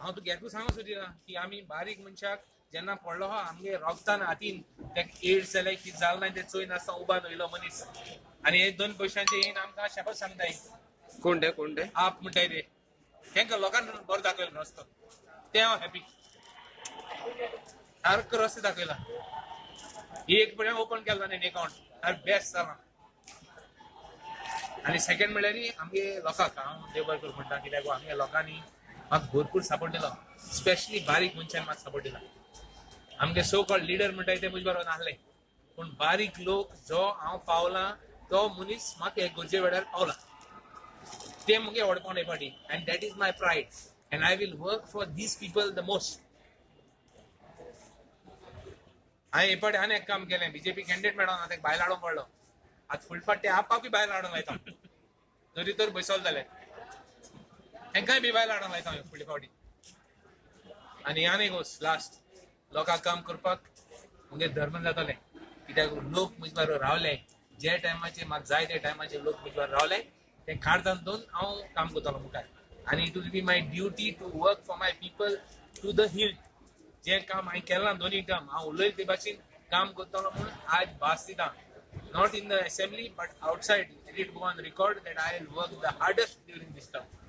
हांव तुका एकू सांगूंक सोदिना की आमी बारीक मनशाक जेन्ना पडलो आहा आमगे रोगतान हातीन, तेका एड्स जाल्यार कितें जालें ना तें चोय नासतना उबान वयलो मनीस आनी हे दोन पयशांचे येवन आमकां शेपत सांगताय. कोण ते, कोण ते? आप म्हणटाय ते. तांकां लोकांक बरो दाखयलो रस्तो, ते हांव हॅपी. सारको रस्तो दाखयला. एक पर्यंत ओपन केला न्ही अकाउंट, सारकें बेस्ट जाला. आनी सेकंड म्हणल्यार आमगे लोकांक हांव देव बरें करूं म्हणटा, कित्याक आमगे लोकांनी म्हाका भरपूर सपोर्ट दिलो. स्पेशली बारीक मनशान म्हाका सपोर्ट दिला. आमगे सो कॉल्ड लिडर म्हणटाय ते म्हजे बरोबर नासले, पूण बारीक लोक जो हांव पावला तो मनीस म्हाका एक गरजे वेळार पावला, ते मुगे व्हडपण हे फाटी. And that is my pride and I will work for these people the most. हांवें हे फाटी आनी एक काम केलें. बीजेपी कॅन्डिडेट मेळोना, तेका भायल हाडूंक पडलो. आतां फुडले फावटी आपापी भायल हाडूंक लायता. जरी तर बसोल जाल्यार तेंकांय बी भायल हाडूंक लायता फुडले फावटी. आनी आनी गोस लास्ट, लोकांक काम करपाक मुगे धर्म जातलें, कित्याक लोक म्हजे बरोबर रावले जे टायमाचेर म्हाका जाय त्या टायमाचेर लोक म्हजे बरोबर रावले, ते काळजान दोन हांव काम करतलो मुखार. आनी it will be my duty to work for my people to the hilt. जें काम हांवें केलां, दोनी काम हांव उलयलें ते भाशेन काम करतलो म्हूण आज भास दिता. Not in the assembly but outside, it go on record that I will work the hardest during this term.